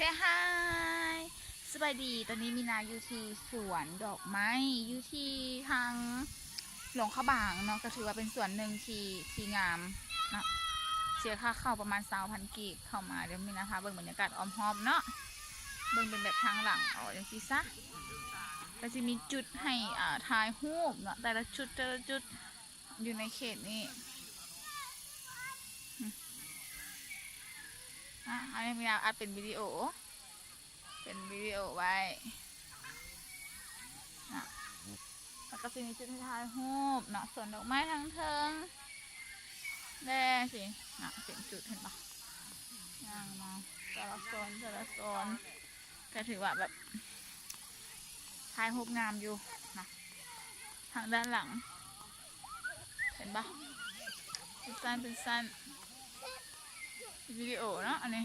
Hi ສະບາຍດີ ຕອນນີ້ມີນາຢູ່ທີ່ສວນດອກໄມ້ ຢູ່ທີ່ທາງຫຼວງພະບາງເນາະ ກໍຖືວ່າເປັນສວນໜຶ່ງທີ່ ທີ່ງາມເນາະ ເສຍຄ່າເຂົ້າປະມານຊາວພັນກີບເຂົ້າມາ. ດຽວມີນາພາເບິ່ງບັນຍາກາດອ້ອມຮອບເນາະ ເບິ່ງເປັນແບບທາງຫຼັງ ເອົາຈັ່ງຊີ້ຊະ ກໍຊິມີຈຸດໃຫ້ ອ່າ ຖ່າຍຮູບເນາະ ແຕ່ລະຈຸດ ແຕ່ລະຈຸດ ຢູ່ໃນເຂດນີ້ ອາ ອັນນີ້ມີນາອັດເປັນວິດີໂອ ເປັນວິດີໂອໄວ້ ອາ ແລ້ວກໍຊິມີຈຸດໃຫ້ຖ່າຍຮູບເນາະ ສວນດອກໄມ້ທາງເທິງແດ່ຊີ້ ອາ ເປັນຈຸດ ເຫັນບໍ່ ຍ່າງມາແຕ່ລະໂຊນ ແຕ່ລະໂຊນ ກໍຖືວ່າແບບຖ່າຍຮູບງາມຢູ່ນະ ທາງດ້ານຫຼັງ ເຫັນບໍ່ ເປັນຊັ້ນ ເປັນຊັ້ນ ວິດີໂອເນາະ ອັນນີ້